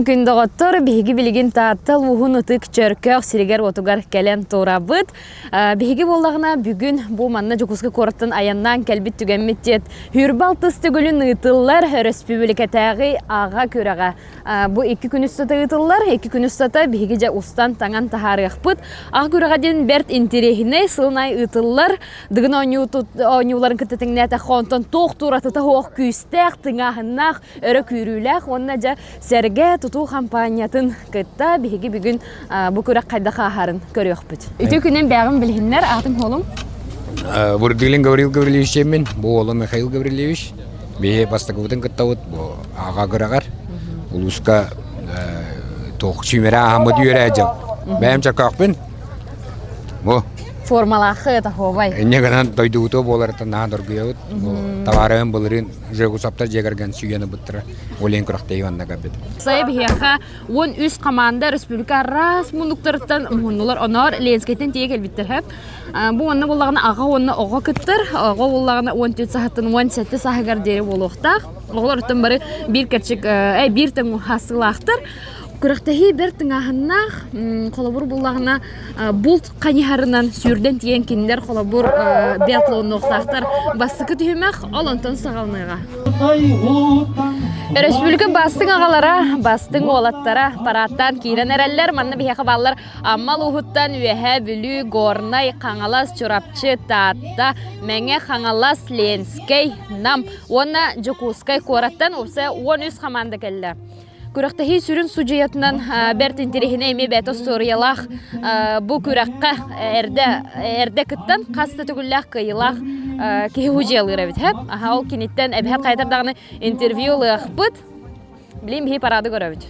күнүнэн күн доҕоттор, биһиги билигин Таатта улууһун ытык Чөркөөх сиригэр-уотугар кэлэн турабыт. Биһиги буоллаҕына бүгүн бу манна Дьокуускай куораттан айаннаан кэлбит түгэммит диэт Хүрбэ алтыс төгүлүн ыытыллар өрөспүүбүлүкэтээҕи аҕа күрэҕэ. Бу икки күн устата ыытыллар. Икки күн устата биһиги дьэ устан таҥан таһаарыахпыт. Аҕа күрэҕэ диэн бэрт интэриэһинэй сылын аайы ыытыллар. Дыгын оонньууларын кытта тэҥнээтэххэ онтон туох туратыта суох күүстээх, тыҥааһыннаах, өрө күүрүүлээх уонна дьэ сэргэ тутуу хампаанньатын кытта биһиги бүгүн бу күрэх хайдах ааһарын көрүөхпүт. Үтүө күнүн бэҕин билиһиннэр, аатым уолум? Бурдилин Гаврил Гаврильевич диэммин, бу уолум Михаил Гаврильевич. Биһи бастакыбытын кыттабыт бу аҕа күрэҕэр. Улууска туох сүүмэрэ ааһаммыт үөрээ дьыл. Бэйэм чөркөөхпүн. Бу Формалаахы таһуобай. Инньэ гынан дойдубуту буоларыттан наһаа доргуйабыт. Бу табаарыһым былырыын Жегусаптар дьиэ кэргэн сүүйэн ылбыттара. Олен күрэхтэһии манна кэлбит. Сайа биһиэхэ 13 команда республика араас муннуктарыттан муһуннулар. Оноор Ленскэйтэн тиийэ кэлбиттэр һэ. Бу уонна буоллаҕына аҕа уонна оҕо кыттар. Оҕо буоллаҕына 14 саһыттан 17 саһыгар диэри буолуохтаах. Оҕолор оттон бары биир кэрчик, биир тэҥ хассыылаахтар. Күрэхтэһии бэрт тыҥааһыннаах. Холобур буллаҕына булт хайыһарынан сүүрдэн тиийэн кинилэр холобур биатлоннуохтаахтар. Бастакы түһүмэх ол онтон саҕаланыаҕа. Өрөспүүбүлүкэ бастыҥ аҕалара, бастыҥ уолаттара парааттаан киирэн эрэллэр. Манна биһиэхэ бааллар Амма улууһуттан Үөһээ Бүлүү, Горнай, Хаҥалас, Чурапчы, Таатта, Мэҥэ Хаҥалас, Ленскэй, Нам уонна Дьокуускай куораттан уопсайа 13 хамаанда кэллэ. Күрэхтэһии сүрүн судьуйатынан бэрт интэриэһинэй эмиэ бэйэтэ остуоруйалаах бу күрэххэ эрдэ эрдэ кыттан хас да төгүллээх кыайыылаах киһи удьуйалыыр эбит һэп. Аха ол киниттэн эбэһээт хайатар даҕаны интервью ылыахпыт. Билим биһи парады көрөбүт.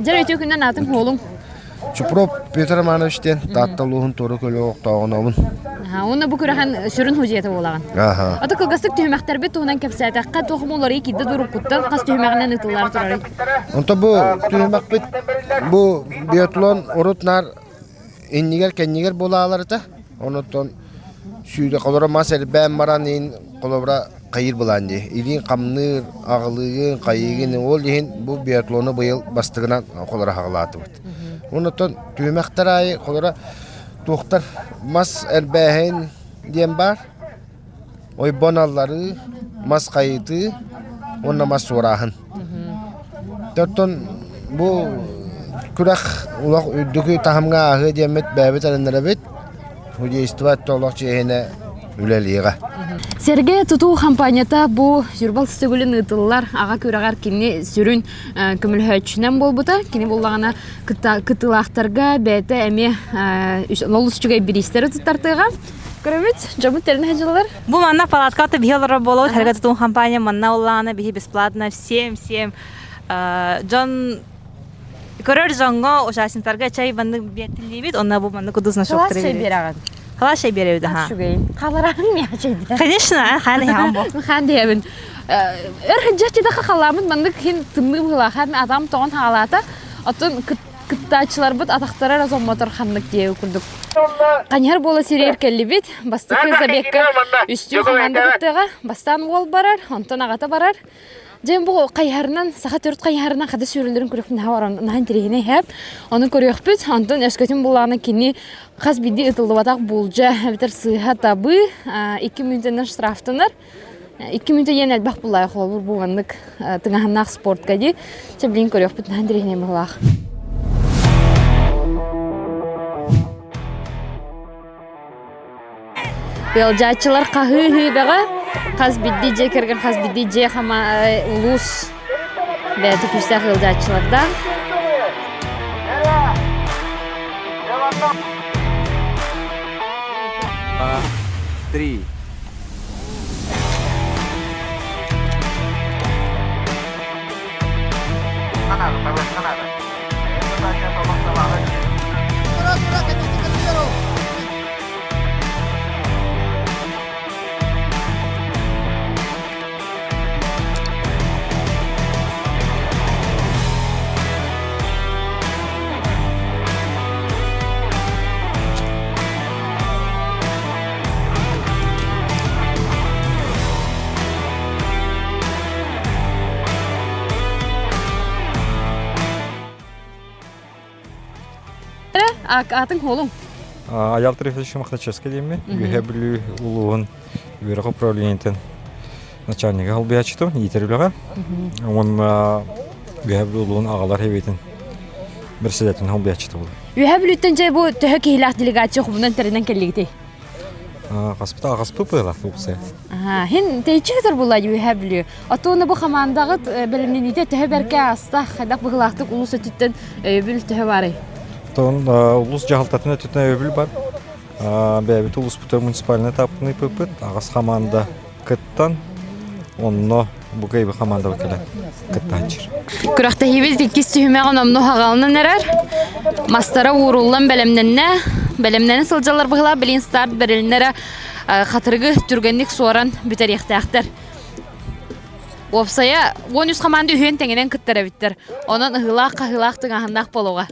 Дьэ, үтүө күннэн аатым уолуҥ. Чупров Петр Романович диэн Таатта улууһун туора көлө олохтооҕунобун. Уонна бу күрэхэн сүрүн худьуйата буолаҕын. Аха. Ото кылгастык түһүмэхтэрбит туһунан кэпсээтэххэ, туох уларыйыы киирдэ дуруккуттан хас түһүмэҕинэн ыытыллар турарый? Онто бу түһүмэхпит бу биатлон урут наар иннигэр-кэннигэр буолааларыта. Онотон сүүрэ холоро мас элбээн баран иин холобура хайыыр былаан дии. Илиин хамныыр, аҕылыыгын, хайыыгын ол иһин бу биатлону быйыл бастыгынан холоро хаҕылаатыбыт. Онотон түһүмэхтэр аайы холоро туохтар мас элбээһин диэн баар. Ойбон алларыы, мас хайытыы уонна мас суорааһын. Оттон бу күрэх олох үрдүкү таһымҥа ааһыа диэммит бэйэбит эрэннэрэбит. Худейство олох чиэһинэ үлэлиэҕэ. Сэргэ тутуу хампаанньата бу Юрбал төгүлүн ыытыллар аҕа күрэҕэр кини сүрүн көмөлөһөөччүнэн буолбута. Кини буллаҕына кыттыылаахтарга бэйэтэ эмиэ олус үчүгэй бириистэри туттартыаҕа. Көрөбүт, дьоммут тэринэ сылдьаллар. Бу манна палатката биһи олорор буолабыт, Харга тутуун компания манна улаана биһи бесплатно всем всем дьон көрөр дьоҥҥо участниктарга чай маннык биэртиллиибит, онно бу маннык кудус Халаас чай биэрэҕин. Халаас чай биэрэбит, аха. Үчүгэй. Халараһын миэхэ чайда. Конечно, хаан иһэҕин бу. Хаан диэбин. Өр сылдьа халаммыт маннык хин тымныы быһыылаах, атам тоҕон хаалаата. Оттон Кыттааччыларбыт атахтара эрэ соммотор ханнык диэби курдук. Ханьар буола сириэр кэллибит. Бастакы забегка үстүү хамаанда кыттыаҕа. Бастаан уол барар, онтон аҕата барар. Дьэ бу хайыһарынан, саха төрүт хайыһарынан хата сүүрүллэрин көрүөхпүн наһаа баран наһаа интэриэһинэй һээп. Ону көрүөхпүт. Онтон өскөтүн буллаҕына кини хас биирдии ытыллыбатах буулдьа эбэтэр сыыһа табыы 2 мүнүүтэнэн штрафтанар. 2 мүнүүтэ диэн элбэх буллаах холобур бу маннык тыҥаһыннаах спортка дии. Чэ билигин көрүөхпүт наһаа интэриэһинэй быһыылаах. Ыалдьааччылар хаһыы-ыһыы хас биирдии дьиэ кэргэн, хас биирдии дьиэ хама улуус бэйэтэ күүстээх ыалдьааччылардаах. Три. Аатыҥ хуолуҥ? Аял Трифович Мохначевский диэммин. Үөһээ Бүлүү улууһун үөрэх управлениетын начальнига холбуйааччытым, иитэр үлэҕэ. Уонна Үөһээ Бүлүү улууһун аҕалар хэбиэтин председателин холбуйааччыта буолар. Үөһээ Бүлүүттэн дьэ бу төһө киһилээх делегация хобунан тэринэн кэллигитий? Хаспыта аҕаспыт быһыылаах уопсайа. Хин тэйиччи сытар буолла Үөһээ Бүлүү. Оттон бу хамаандаҕыт бэлэмнэниитэ төһө бэркэ ааста? Хайдах быһыылаахтык улуус өттүттэн өйөбүл төһө баарый? Оттон улуус дьаһалтатын өттүттэн өйөбүл бар. Бэйэбит улууспутугар муниципальнай этапын ыыппыппыт. Аҕыс хамаанда кыттан, онно бу кыайбыт хамаандабыт кэлэн кыттааччыр. Күрэхтэһиибит иккис түһүмэҕин онно хаҕалынан эрэр. Мастара ууруллан бэлэмнэннэ. Бэлэмнэнэ сылдьаллар быһыылаах билин старт бэрилиннэрэ хатырыгы түргэнник суоран бүтэриэхтээхтэр. Уопсайа 13 хамаанда үһүөн тэҥинэн кыттар эбиттэр. Онон ыһыылаах-хаһыылаах тыҥааһыннаах буолуоҕа.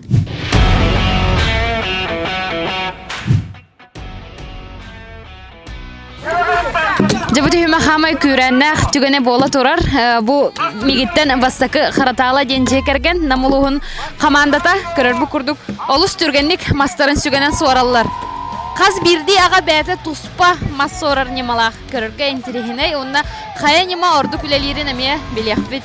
Дьэ бу түһүмэ хаамай күүрээннээх түгэнэ буола турар. Бу мигиттэн бастакы Харатаала диэн дьиэ кэргэн Нам улууһун хамаандата көрөр бу курдук олус түргэнник мастарын сүгэнэн суораллар. Хас биирдии аҕа бэйэтэ туспа мас суорар ньымалаах көрөргө интириэһинэй уонна хайа ньыма ордук үлэлиирин эмиэ билиэхпит.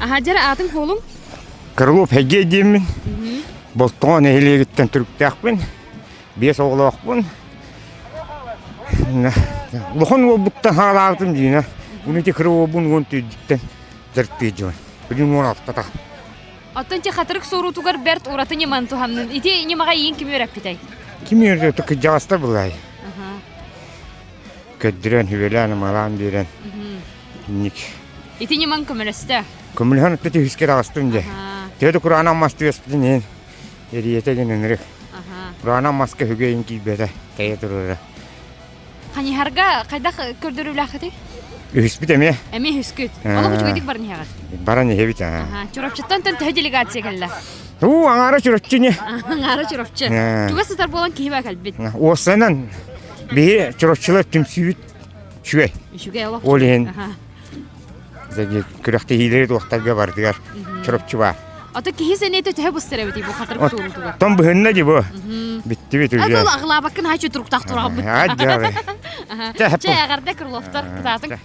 Аха дьэр аатыҥ хуолуҥ? Крылов Эгей диэммин. Болтоҥо нэһилиэгиттэн түрүктээхпин. Биэс оҕолоохпун. Улахан уолбуттан хаалаабытым дьиҥэ. Уну ити кыра уолбун уон төрдүттэн дьарыктыы дьон. Билин уон алтата. Оттон ти хатырык суоруутугар бэрт ураты ньыманы туһаннын. Ити ньымаҕа иин ким үөрэппитэй? Ким үөрэппитэ кырдьаҕастар былай. Көрдөрөн, хүбэлээн, амалаан биэрэн. Инник. Ити ньымаҥ көмөлөстө. Көмөлөһөн өттө түһүскэр аҕыстым дьэ. Төһө да кураанах мас түөспүтүн иһин эрийэтэ гин ынырык. Кураанах маска үгөйүн киирбэтэ, тэйэ турара. Ханьыһарга хайдах көрдөрүүлээххитий? Үһүспүт эмиэ. Эмиэ үһүскүт. Олох үчүгэйдик баран иһэҕит. Баран иһэбит. Чурапчыттан төһө делегация кэллэ? Уу, аҥаара Чурапчы не. Аҥаара Чурапчы. Чугас сытар буолан киһи баа кэлбит. Уоссанан биһи Чурапчылар түмсүүбүт үчүгэй. Үчүгэй олох. Ол иһин күрэхтэһиилэри туохтарга бардыгар Чурапчы баар. Ото киһи сэниэтэ төһө быстар эбитий бу хатырык суурутугар? Тон быһынна ди бу. Бүттүбүт уже. Ата аҕылаабаккын хачы туруктаах турабыт. Чэ, эҕэрдэ Крыловтар кытаатыҥ.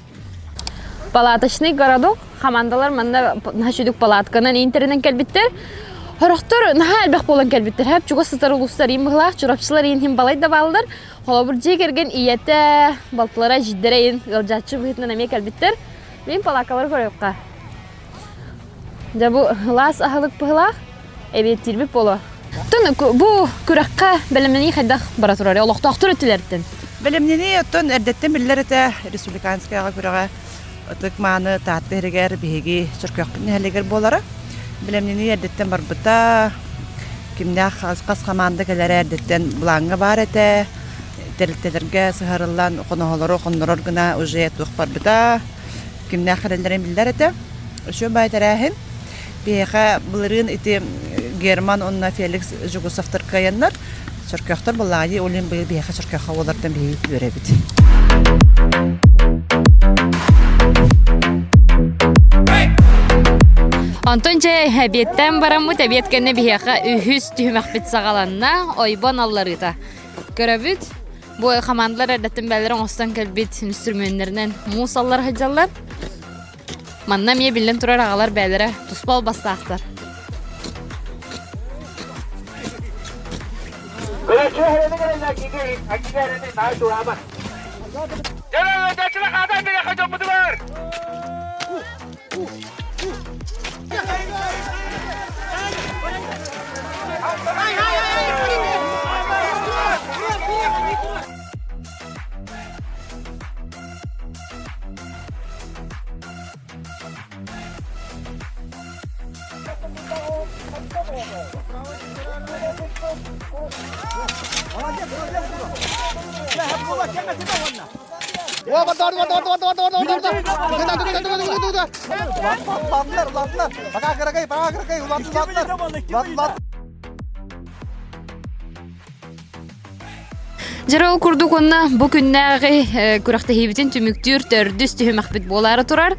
Палаточный городок хамаандалар манна наһаа палатканан интеринэн кэлбиттэр. Хорохтор наһаа элбэх буолан кэлбиттэр. Хэп чугас сытар улуустар иин быһылаах, чурапчылар иин хим балай да бааллар. Холобур дьиэ кэргэн ийэтэ, балтылара, эдьиийдэрэ иин ыалдьааччы быһыытынан эмиэ кэлбиттэр. Мин палаакалары көрүөххэ. Дьэ бу лаас аһылык быһылаах, эбиэттиирбит буолуо. Оттон бу күрэххэ бэлэмнэнии хайдах бара турар? Олохтоохтор өттүлэриттэн. Бэлэмнэнии оттон эрдэттэн биллэр этэ республиканскайга күрэҕэ ытык-мааны Таатта иһигэр биһиги Чөркөөхпүт нэһилиэгэр буолара. Бэлэмнэнии эрдэттэн барбыта. Кимнээх хас хамаанда кэлэрэ эрдэттэн былааҥҥа баар этэ. Тэрилтэлэргэ сыһарыллан хоноһолору хоннорор гына уже туох барбыта. Кимнээх кэлэллэрин биллэр этэ. Үчүгэй баай тэрээһин. Биһиэхэ былырыын ити Герман уонна Феликс Жугусовтар кыайаннар, Чөркөөхтөр буоллаҕа ол иһин быйыл биһиэхэ Чөркөөххө буолартан биһиги үөрэбит. Онтон дьэ эбиэттэн бараммыт, эбиэт кэннэ биһиэхэ үһүс түһүмэхпит саҕаланна, ойбон алларыыта. Көрөбүт, бу хамаандалар эрдэттэн бээлэрэ оҥостон кэлбит инструменттеринэн муус аллар сылдьаллар. Манна эмиэ биллэн турар аҕалар бээлэрэ туспа албастаахтар. Дьэ ол курдук уонна бу күннээҕи күрэхтэһиибитин түмүктүүр төрдүс түһүмэхпит буолаары турар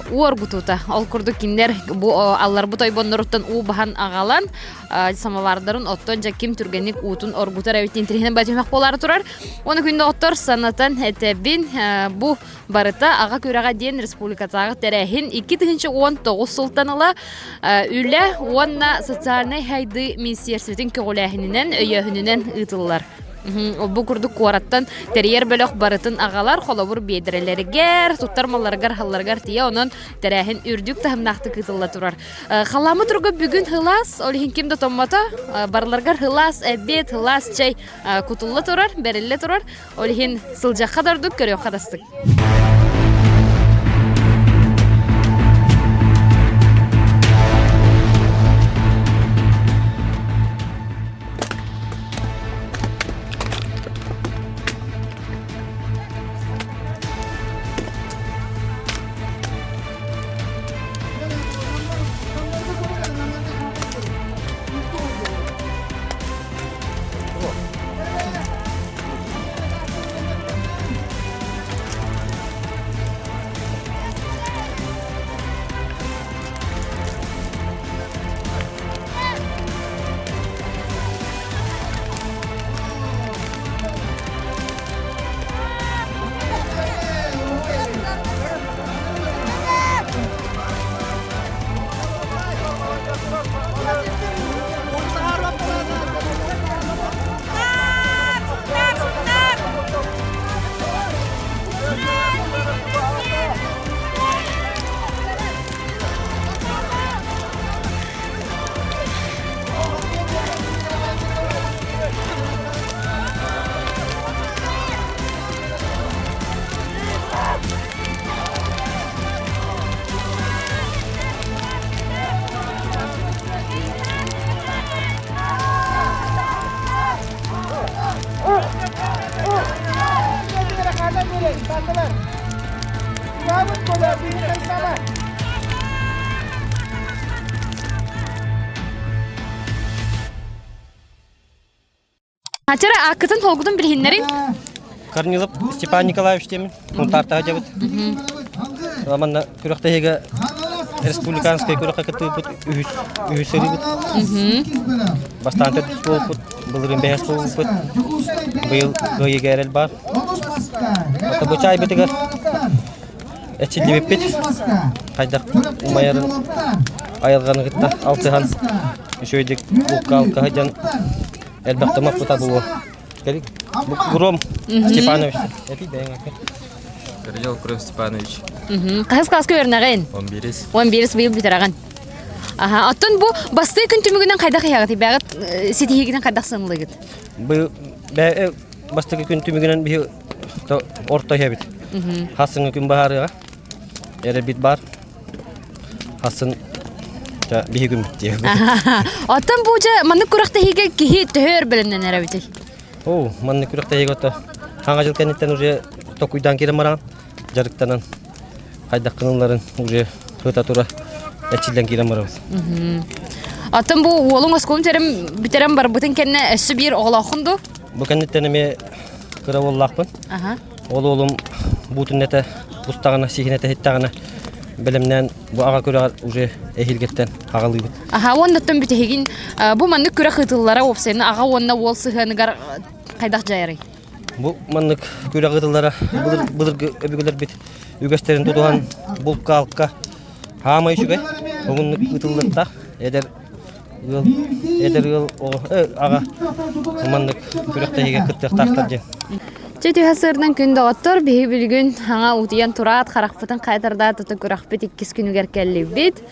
уу оргутуута. Ол курдук кинилэр бу алларбыт ойбонноруттан уу баһан аҕалан самовардарын оттон дьэ ким түргэнник уутун оргутар эбит интириһинэн ба түһүмэх буолаары турар. Уонна күндү оттор санатан этэбин бу барыта аҕа күрэҕэ диэн республикатааҕы тэрээһин 2019 сылтан ыла Үлэ уонна социальнай сайдыы министиэрстибэтин көҕүлээһининэн, өйөөһүнүнэн ыытыллар. Бу курдук куораттан тэрийэр бөлөх барытын аҕалар, холобур биэдэрэлэригэр, туттар малларыгар, халларыгар тиийэ, онон тэрээһин үрдүк таһымнаахтык ыытылла турар. Халаамы турга бүгүн һылаас, ол иһин ким да томмото, барыларыгар һылаас эбиэт, һылаас чэй кутулла турар, бэриллэ турар. Ол иһин сылдьахха да ордук, көрүөххэ да астык. Ачара аккытын холгутун билиһиннэриҥ. Корнилов Степан Николаевич диэмин, Мунтаартаҕа дьабыт. Манна күрэхтэһиигэ республиканскай күрэххэ кыттыыбыт үһүс үһүс сырыыбыт. Бастаан төрдүс буолбут, былырыын бэһис буолбуппут. Быйыл кыайыыга эрэл баар. Ото бу чаайбытыгар эчиллибиппит. Хайдах умайарын айылҕаны кытта алтыһан үчүгэйдик булка-алка сылдьан элбэхтэ маппыта буолуо. Гром Степанович. Эти бэйэҥ акы. Кирилл Гром Степанович. Хаһыс класска үөрэнэҕин? 11. 11 быйыл бүтэрэҕин. Аха, оттон бу бастыы күн түмүгүнэн хайдах иһэҕит? Бэҕит ситиһиигинэн хайдах сыаналыыгыт? Быйыл бастакы күн түмүгүнэн биһи орто иһэбит. Хассыҥҥы күн баһаарыаҕа. Эрэ бит бар. Хасын биһи күммүт диye. Оттон бу дьэ маннык күрэхтэһиигэ киһи төһө өр бэлэмнэнэр эбитий? Оо, маннык күрэхтэһиигэ ото хаҥа жыл кэнниттэн уже токуйдаан киирэн баран дьарыктанан хайдах гынылларын уже ыта тура эчиллэн киирэн барабыт. Оттон бу уолуҥ оскуолун бүтэрэн барбытын кэннэ өссө биир оҕолооххун дуу? Бу кэнниттэн эмиэ кыра уоллаахпын. Ол уолум буутун этэ бустаҕына, сиһин этэ иһиттэҕинэ бэлэмнээн бу аҕа күрэҕэр уже эһиилгиттэн аҕалыыбыт. Аха уоннаттан бүтэһигин бу маннык күрэх ыытыллара уопсайынан аҕа уонна уол сыһыаныгар хайдах дьайарый? Бу маннык күрэх ыытыллара былыргы өбүгэлэрбит үгэстэрин тутуһан булка-алка хаамай үчүгэй уһуннук ыытыллыахтаах эдэр ыал эдэр ыал аҕа маннык күрэхтэһиигэ кыттыахтаахтар диэн. Чэ түһэ сырынан күн доҕоттор биһи билигин хаҥа утуйан тураат харахпытын хайтардаат тута күрэхпит иккис күнүгэр кэллибит.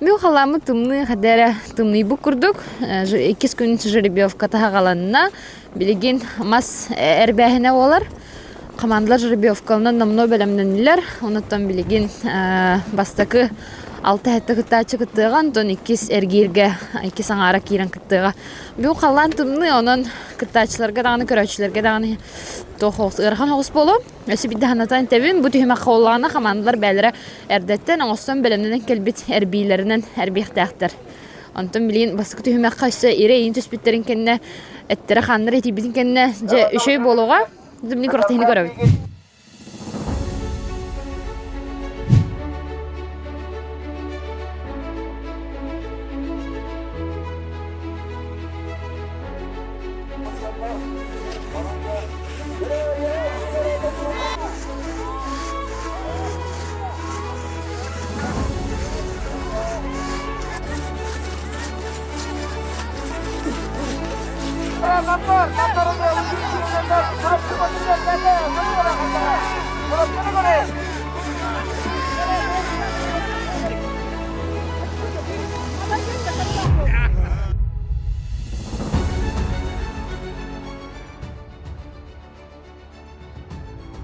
Бү халаммыт тымныы хадара тымныйбыт курдук иккис күн жеребьевка таһаҕаланна. Билигин мас эрбээһинэ буолар. Командалар жеребьевкалынан номнуо бэлэмнэннилэр. Онуттан билигин бастакы 6-7 кыттааччы кыттыаҕа, онтон иккис эргииргэ иккис аҥаара киирэн кыттыаҕа. Бу халлаан тымныы, онон кыттааччыларга даҕаны, көрөөччүлэргэ даҕаны туох ыарахан оҕус буолуо. Өссө биирдэ санатан этэбин, бу түһүмэххэ буоллаҕына хамаандалар бэйэлэрэ эрдэттэн оҥостон бэлэмнэнэн кэлбит эрбиилэринэн эрбиэхтээхтэр. Онтон билигин бастакы түһүмэххэ өссө ирэ иин түспүттэрин кэннэ эттэрэ-хааннара итийбитин кэннэ дьэ үчүгэй буолуоҕа. Мин күрэхтэһиини көрөбүн.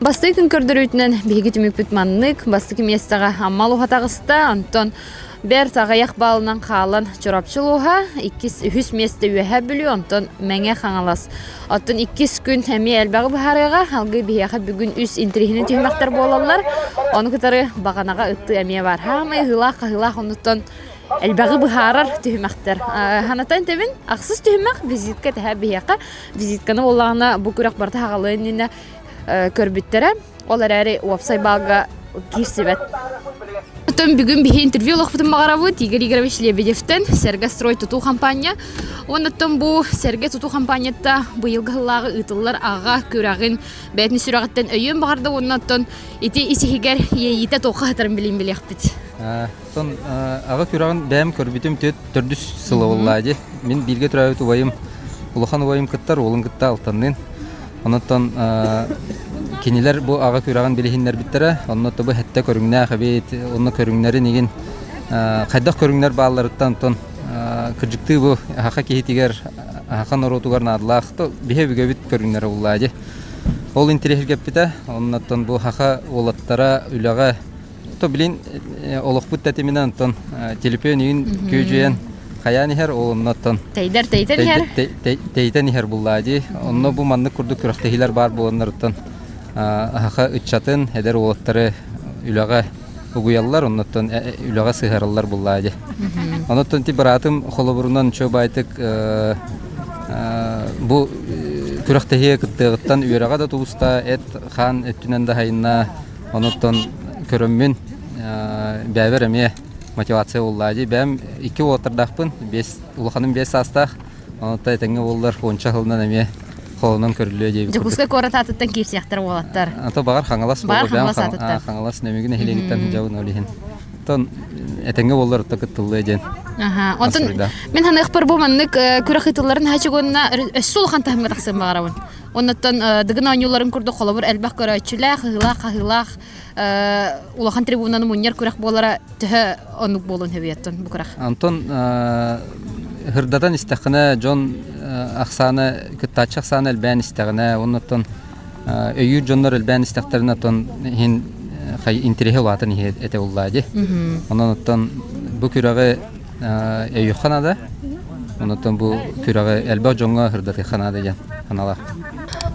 Бастакы күн көрдөрүүтүнэн биһиги түмүкпүт маннык. Бастакы миэстэҕэ Амма улууһа таҕыста. Онтон бэрт аҕыйах баалынан хаалан Чурапчы улууһа, иккис, үһүс миэстэ Үөһээ Бүлүү, онтон Мэҥэ Хаҥалас. Оттон иккис күн эмиэ элбэҕи быһаарыаҕа. Алгыы биһиэхэ бүгүн үс интэриэһинэй түһүмэхтэр буолаллар. Ону кытары баҕанаҕа ыттыы эмиэ баар. Хаамай ыһыылаах-хаһыылаах оннуттан элбэҕи быһаарар түһүмэхтэр. Ханатан этэбин, ахсыс түһүмэх визитка тэһэ биһиэхэ. Визитканы буоллаҕына бу күрэх барыта хаҕалыан иннинэ көрбүттэрэ. Ол эрээри уопсай баалга киирсибэт. Оттон бүгүн биһи интервью олохпутун баҕарабыт Игорь Игоревич Лебедевтэн Сэргэ строй тутуу хампаанньа. Уонна бу Сэргэ тутуу хампаанньата быйылгы сыллааҕы ыытыллар аҕа күрэҕин бэйэтин сүрэҕиттэн өйүөн баҕарда уонна оттон ити ис иһигэр иэйиитэ туохха сытарын билин билиэхпит. Оттон аҕа күрэҕин бэйэм көрбүтүм төрдүс сыла буолла дии. Мин бииргэ төрөөбүт убайым, улахан убайым кыттар, уолун кытта Алтанныын. Онон кинилэр бу аҕа күрэҕин билиһиннэрбиттэрэ. Онно тобу хэттэ көрүҥнээх эбит, онно көрүҥнэрин игин хайдах көрүҥнэр баалларыттан онтон кырдьыктыы бу аха киһитигэр, аха норуотугар наадалаах биһэ өбүгэбит көрүҥнэрэ буллаа дии. Ол интэриэһиргэппитэ. Оннуттан бу хаха уолаттара үлэҕэ То билин олохпут тэтиминэн онтон телепиэн үйүн күөдьүйэн хайаан иһэр ол оннуттан Тэйдэр тэйтэн иһэр. Тэйтэн иһэр буллаа дии. Онно бу маннык курдук күрэхтэһиилэр баар буоланнарыттан аһаха ыччатын, эдэр уолаттары үлэҕэ угуйаллар, оннуттан үлэҕэ сыһараллар буллаа дии. Онуттан ти быраатым холобурунан чо байтык бу күрэхтэһиигэ кыттыаҕыттан үөрэҕэ да тубуста, эт хаан өттүнэн да хайынна, Онуттан көрөммүн бэйэбэр эмиэ мотивация буолла дии. Бэйэм икки уолаттардаахпын, биэс улаханым биэс саастаах. Онуттан этэҥҥэ буоллар уонча сылынан эмиэ холонон көрүллүө диэбит Дьокуускай куорат аатыттан киирсиэхтэр уолаттар. Ато баҕар Хаҥалас Баҕар Хаҥалас аатыттан. Хаҥалас Нөмүгү нэһилиэгиттэн сылдьабын ол иһин. Оттон этэҥҥэ буоллар отто кыттыллыа диэн. Аха. Онтон мин ханыахпар бу маннык күрэх ыытылларын хачыгонна өссө улахан таһымҥа тахсыан баҕарабын. Оннуттан Дыгын оонньууларын курдук холобур элбэх көрөөччүлээх, ыһыылаах-хаһыылаах улахан трибунаны мунньар күрэх буолара төһө оннук буолуон сөбүй оттон бу күрэх? Антон ырдатан истэххинэ дьон ахсаана кыттааччы ахсаана элбээн истэҕинэ оннуттан өйүүр дьоннор элбээн истэхтэринэ оттон иһин интэриэһэ улаатан иһэ этэ уллаа дии. Онон оттон бу күрэҕи өйүөххэ наада. Онуттан бу күрэҕи элбэх дьоҥҥо сырдатыахха наада диэн санаалаах.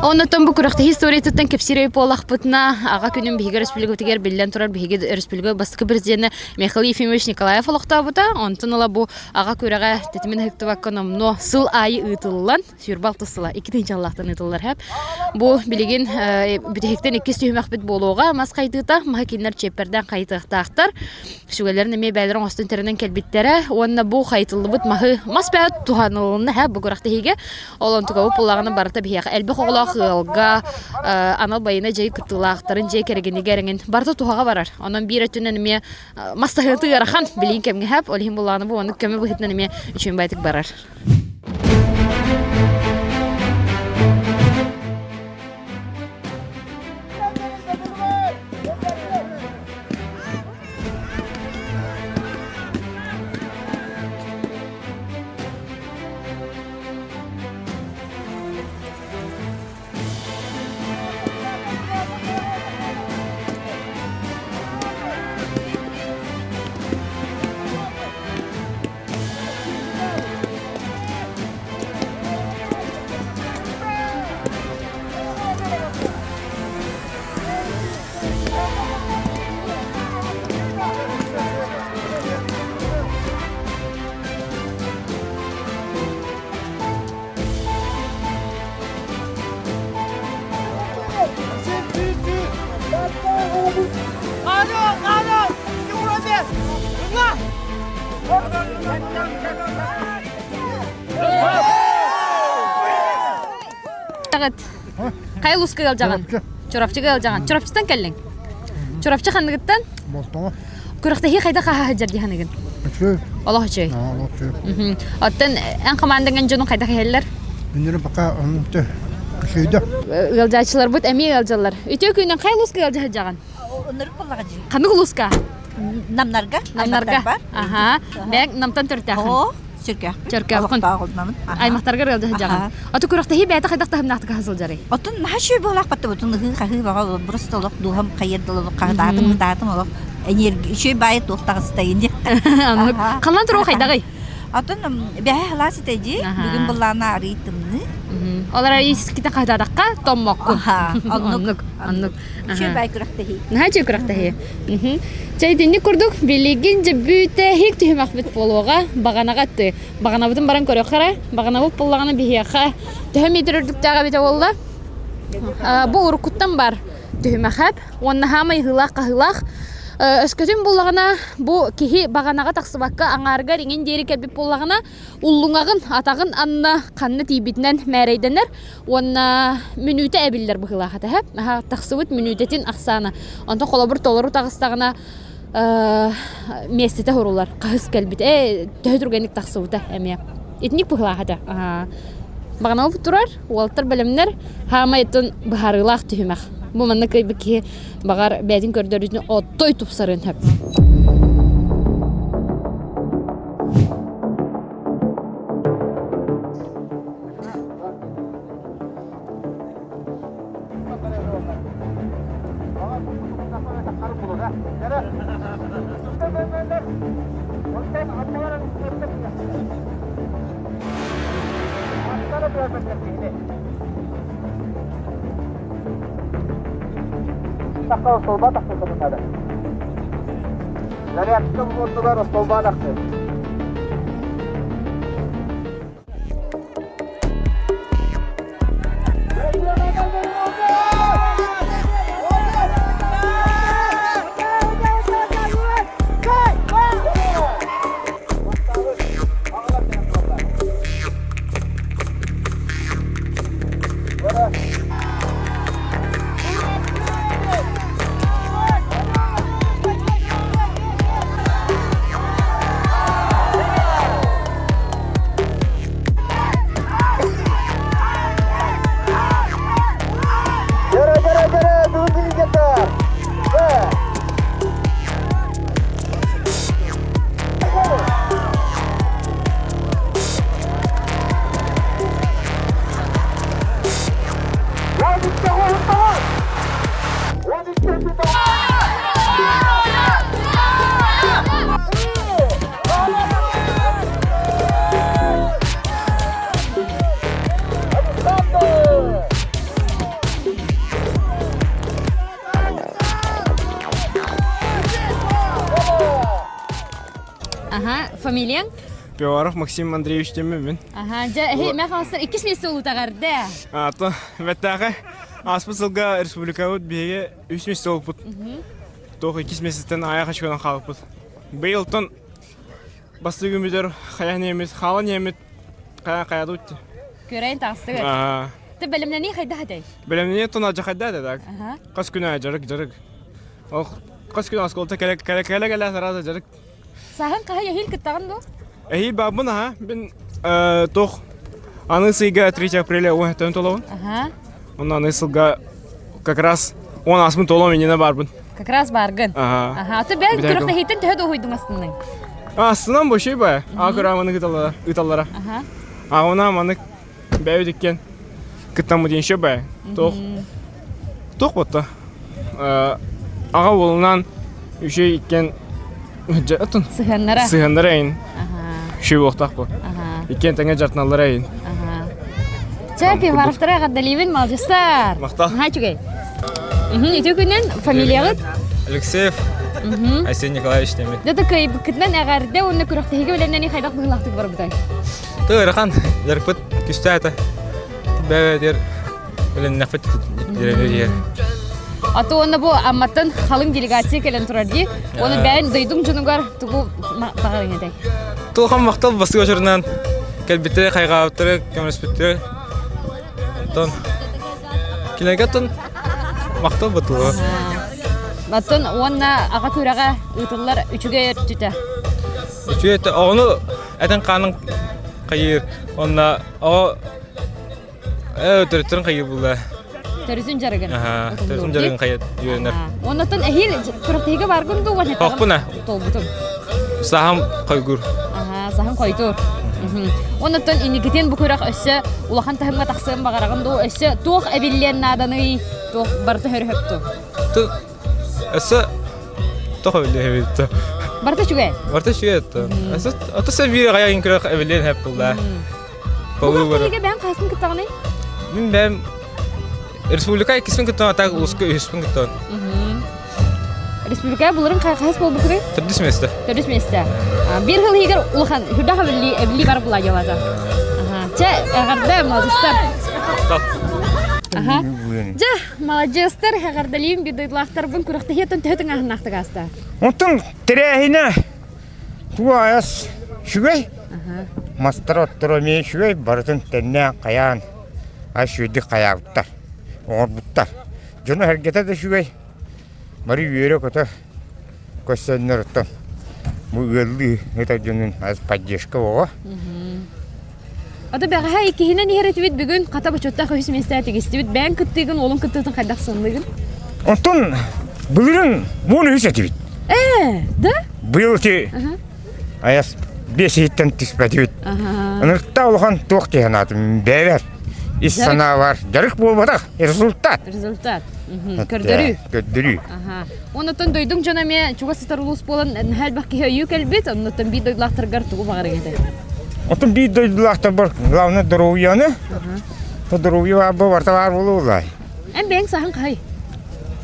Оннуттан бу күрэхтэһии историятыттан кэпсиир буоллахпытына, аҕа күнүн биһиги өрөспүүбүлүкэбитигэр биллэн турар биһиги өрөспүүбүлүкэ бастакы президенэ Михаил Ефимович Николаев олохтообута. Онтон ыла бу аҕа күрэҕэ тэтимин ыһыктыбакка номнуо сыл аайы ыытыллан, 26 сыла 2 аллаахтан ыытыллар хэп. Бу билигин бүтэһиктэн иккис түһүмэхпит буолуоҕа. Мас хайдыыта, маһы кинилэр чиэппэрдээн хайытыахтаахтар. Сүгэлэрин эмиэ бэйэлэрин оҥостон тэринэн кэлбиттэрэ уонна бу хайытыллыбыт маһы мас бэйэ туһанылынна һэ бу күрэхтэһиигэ. Ол онтукабыт буоллаҕына барыта биһиэхэ элбэх оҕолоох ыалга анал байыаннай дьайыы кыттыылаахтарын дьиэ кэргэнигэр эҥин барыта туһаҕа барар. Онон биир өттүнэн эмиэ мас таһыыта ыарахан билигин кэмҥэ һэп. Ол иһин буоллаҕына бу оннук көмө быһыытынан эмиэ үчүгэй баайдык барар. Таҕыт. Хайа улууска ыалдьаҕын? Чурапчыга ыалдьаҕын. Чурапчыттан кэллиҥ? Чурапчы ханныгыттан? Болтоҕо. Күрэхтэһии хайдах хаһа сылдьар дии саныгын? Үчүгэй. Олох үчүгэй. Олох үчүгэй. Оттон эн хамаандаҥ дьонуҥ хайдах иһэллэр? Миннere пока үчүгэй Ыалдьааччыларбыт эмиэ ыалдьаллар. Үтүө күнүнэн хайа улууска ыалдьа сылдьаҕын? Оннук буоллаҕа дии. Ханнык улууска? Намнарга. Намнарга. Аха. Бэйэҥ Намтан төрүттээххин. Оо, Чөркөөхпүн. Чөркөөххүн. Олохтоох Аймахтаргар ыалдьа сылдьаҕын. Оту күрэхтэһии бэйэтэ хайдах таһымнаахтык аһа сылдьарый? Отун наһаа үчүгэй буолаах баттыбытын ыһыы хаһыы баҕа просто олох дууһам хайыр дылы олох хаһытаатым ыһытаатым олох энергия үчүгэй баайы туох таҕыстайын диэх. Оннук. Халлаан туруга хайдаҕый? Отун бэһэ халаас этэ дии. Бүгүн былаана арый тымныы. Ол эрэ иските хаһытаатахха томмоккун. Оннук. Оннук. Үчүгэй баай күрэхтэһии. Наһаа үчүгэй күрэхтэһии. Чэ итинник курдук билигин дьэ бүтэһик түһүмэхпит буолуоҕа. Баҕанаҕа ты. Баҕанабытын баран көрүөххэ эрэ. Баҕанабыт буоллаҕына биһиэхэ төһө метр үрдүктээх эбитэ буолла? Бу уруккуттан бар түһүмэхэп уонна хаамай ыһыылаах-хаһыылаах. Өскөтүн буллаҕына бу киһи баҕанаҕа тахсыбакка аҥаарыгар иҥин диэри кэлбит буоллаҕына уллуҥаҕын атаҕын анна ханна тиийбитинэн мээрэйдэнэр уонна мүнүүтэ эбиллэр быһыылаах этэ аһа тахсыбыт мүнүүтэтин ахсаана онтон холобур толору таҕыстаҕына миэстэтэ суруллар хаһыс кэлбит ээ төһө түргэнник тахсыбыта эмиэ итинник быһыылаах этэ баҕанабыт турар уолаттар бэлэмнэр хаамай оттон быһаарыылаах түһүмэх бу манна кыайбыт киһи баҕар бэйэтин көрдөрүүтүн оттой тупсарыан сөп Зарядка муннугар остолбаан ахтыр. Ага, фамилияң? Пивоваров Максим Андреевич диэммин. Ага, дьэ, эһи мэ хаалсар иккис миэстэ улутаҕарда. Ато, бэттээхэ ааспыт сылга республикабыт биһиги үс миэстэ буолбут. Туох иккис месяцтэн аайах очконан хаалбыппыт. Быйылтан бастыгы мүдер хайа немец, хаала немец, хайа хайадут. Көрөйн таҕыстыгыт. Ты бэлэмнэнии хайдах этэй? Бэлэмнэнии тон ажахайда да так. Хас күн жарык жарык. Ол хас күн осколта кэлэ кэлэ кэлэ кэлэ сразу жарык. Саһын хаһа эһиил кыттаҕын дуо? Эһиил баабын аха. Мин туох аны сыйга 3 апреля уон толобун. Аха. Онно аны сылга как раз он асмын толом иннинэ барбын. Как раз баргын. Аха. Аха. Аты бэйэн күрэхтэһииттэн төһө дуоһуйдуҥ астынныҥ? Астынан бошой ба. Акыра манык ыталлара. Ыталлара. Аха. Аҕына манык бэйбит иккен кыттаммыт диэн бай. Туох туох ботта. Аҕа уолунан үчүгэй иккен атын Сыһыаннара. Сыһыаннара эйин. Үчүгэй буолуохтаах бу. Иккиэн тэҥэ дьартыналлара эйин. Чэ, пиваровтара эҕэрдэлиибин, молодецтар. Махтал. Наһаа үчүгэй. Үтүө күнүнэн фамилияҕыт? Алексеев Айсен Николаевич диэммин. Дьэ кыайбыккытынан эҕэрдэ уонна күрэхтэһиигэ бэлэмнэнии хайдах быһыылаахтык барбытай? Ыарахан, дьарыкпыт күстээтэ. Бэйэ-бэйэтигэр бэлэмнэхпит диэн. Аты уонна бу Амматтан халыҥ делегация кэлэн турар дии. Оны бэйэн дойдуҥ дьонугар тугу баҕарыҥ этэй? Тулхан махтал бастыгы очурунан кэлбиттэрэ, хайҕаабыттара, көмөлөспүттэрэ. Онтон кинилэргэ оттон махтал батылыга. Оттон уонна аҕа күрэҕэ ыытыллар үчүгэй өртүтэ. Үчүгэй өттө оҕону этин хаанын хайыыр уонна оҕо төрүттэрин хайыыр булла. Төрүтүн дьарыгын. Төрүтүн дьарыгын хайыыр үөрэнэр. Оннотон эһиил күрэхтэһиигэ баргын дуу уонна Хохпуна. Толбутум. Саһам хойгур. Аха, саһам хойдур. Оннотон инникитин бу күрэх өссө улахан таһымҥа тахсыан баҕараҕын дуу, өссө туох эбиллиэн нааданый, туох барыта хөрөһөпту. Өссө туох эбиллиэн эбит Барыта үчүгэй. Барыта үчүгэй это. Өссө ото сэ биир аҕай күрэх эбиллиэн хэп булла. Бу күрэхтэһиигэ бэйэҥ хаһысын кыттаҕыный? Мин бэйэм республика иккиспин кыттан, а так улууска үһүспүн кыттан. Республика буларын хаһыс буолбуккуный? Төрдүс место. Төрдүс место. Биир хыл иһигэр улахан хүрдэх эбилли эбилли бар була дьалата. Чэ, эҕэрдэ, молодецтар. Аха. Дьэ, молодецтар, эҕэрдэлиим биир дойдулаахтарбын күрэхтэһиэттэн төһө тыҥааһыннаахтык ааста? Онтон тэрээһинэ тугу айас үчүгэй. Мастар отторо эмиэ үчүгэй, барытын тэннээн хайаан ас үчүгэйдик хайаабыттар, оҥорбуттар. Дьоно сэргэтэ да үчүгэй, бары үөрэ-көтө көрсөннөр оттон бу ыаллыы ыытар дьонун ас поддержка оҕо. Ото бэҕэһээ иккиһинэн иһэр этибит бүгүн хата бочуоттаах үһүс миэстэ тигистибит. Бэйэҥ кыттыыгын, уолуҥ кыттыытын хайдах санныыгын? Онтон былырын буон үһүс этибит. Ээ, да? Быйыл ити айас биэс иһиттэн түспэтибит. Ынырыкта улахан туох дии санаатым бэйэбэр ис санаабар дьарык буолбатах результат. Результат. Көрдөрүү. Көрдөрүү. Оннуттан дойдуҥ дьоно эмиэ чугас сытар улуус буолан наһаа элбэх киһи өйүү кэлбит. Оннуттан биир дойдулаахтаргар тугу баҕарыҥ этэ? Оттон биир дойдулаахтарбар главное доруобуйаны. Доруобуйа баар барыта баар буолуо Эн бэйэҥ саһын хаһый?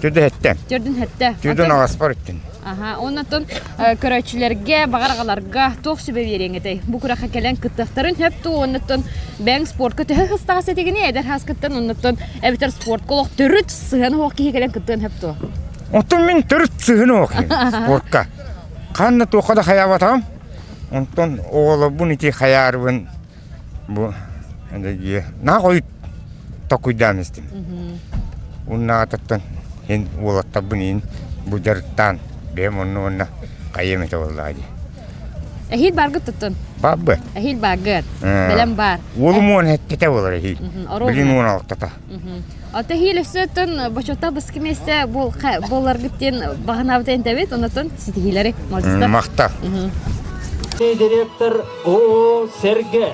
Төрдүн хэттэ. Төрдүн хэттэ. Төрдүн аҕаспар үттүн. Аха, оннотон көрөөччүлэргэ, баҕар аҕаларга туох сүбэ биэриэҥ этэй? Бу күрэххэ кэлэн кыттыахтарын сөп дуу, оннуттан бэйэҥ спортка төһө хыстаҕас этигини эдэр хааскыттан оннуттан эбэтэр спортка олох төрүт сыһыан оһох киһи кэлэн кыттыан сөп дуо? Оттон мин төрүт сыһыан оһох спортка. Ханна туохха да хайаабатаҕым. Онтон оҕолорбун ити хайаарбын бу наах ойут токуйдаан истим. Уннаататтан ин уолаттарбын ин бу дьарыктаан бэйэм онно уонна хайыам этэ буоллаҕа дии. Эһиил баргыт туттун. Баабы. Эһиил баргыт. Бэлэм бар. Уолум уон хэттэтэ буолар эһиил. Билин уон алтата. Ото эһиил өссөтөн бочота быскы миэстэ буоларгыт диэн баҕанаабыт энтэбит, онотон ситиһиилэри молодецтар. Махта. Директор О. Серге.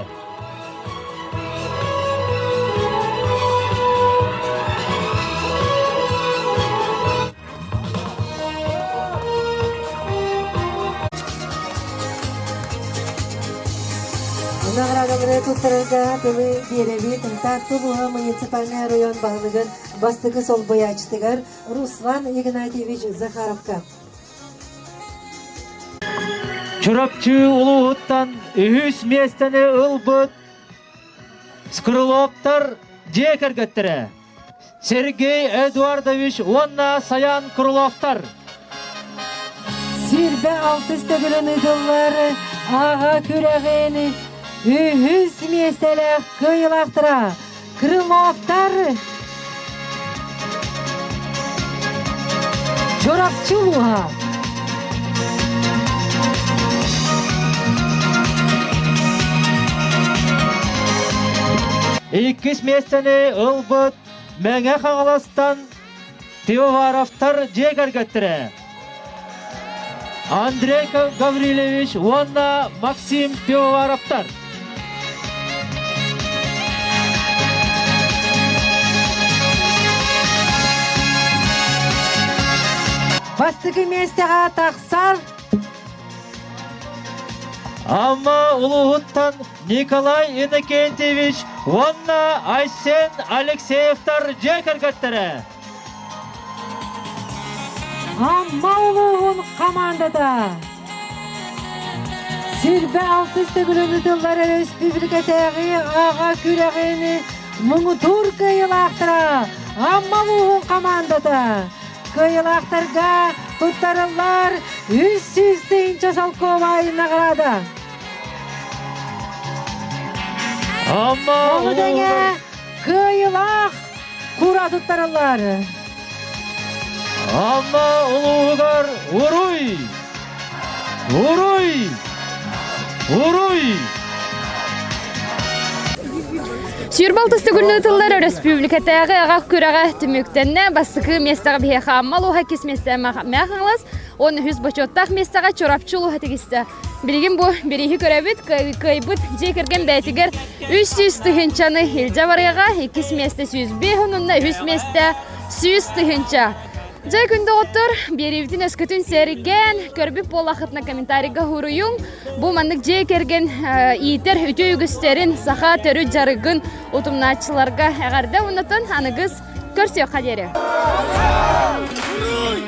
Наҕараадалары туттарарга тылы биэрэбит Таатта улууһа муниципальнай оройуон баһылыгын бастакы солбуйааччытыгар Руслан Игнатьевич Захаровка. Чурапчы улууһуттан үһүс миэстэни ылбыт Скрыловтар дьиэ кэргэттэрэ Сергей Эдуардович уонна Саян Крыловтар. Сүүрбэ алтыс төгүлүн ыытыллар аҕа күрэҕин үһүс миэстэлээх кыайыылаахтара Крыловтар Чурапчы улууһа. Иккис миэстэни ылбыт Мэҥэ Хаҥаластан Пивоваровтар дьиэ кэргэттэрэ Андрей Гаврильевич уонна Максим Пивоваровтар. Бастакы миэстэҕэ тахсар Амма улууһуттан Николай Иннокентьевич уонна Айсен Алексеевтар дьиэ кэргэттэрэ. Амма улууһун хамаандата Сүүрбэ алтыс төгүлүн ыытыллар өрөспүүбүлүкэтээҕи аҕа күрэҕин муҥутуур кыайыылаахтара. Амма улууһун хамаандата. Кыайыылаахтарга туттарыллар 300 тыһыынча солкуобай наҕараада. Амма Ону тэҥэ кыайыылаах кура туттарыллар. Амма улууһугар уруй! Уруй! Уруй! Сүүрбэ алтыс төгүлүн ытыллар өрөспүүбүлүкэтээҕи аҕа күрэҕэ түмүктэннэ. Бастакы миэстэҕэ биһиэхэ Амма улууһа, иккис миэстэ Мэҥэ Хаҥалас, уонна үһүс бочуоттаах миэстэҕэ Чурапчы улууһа тигистэ. Билигин бу бирииһи көрөбүт, кыайбыт дьиэ кэргэн бэйэтигэр 300 тыһыынчаны илдьэ барыаҕа, иккис миэстэ 105 уонна үһүс миэстэ 100 тыһыынча. Дьэ, күн доҕоттор, биэриибитин өскөтүн сэргээн, көрбүт буоллаххытына комментарийга суруйуҥ. Бу маннык дьиэ кэргэн иитэр үтүө үгүстэрин, саха төрүт дьарыгын утумнааччыларга эҕэрдэ уоннатан аныгыс көрсүөххэ диэри. Уруй!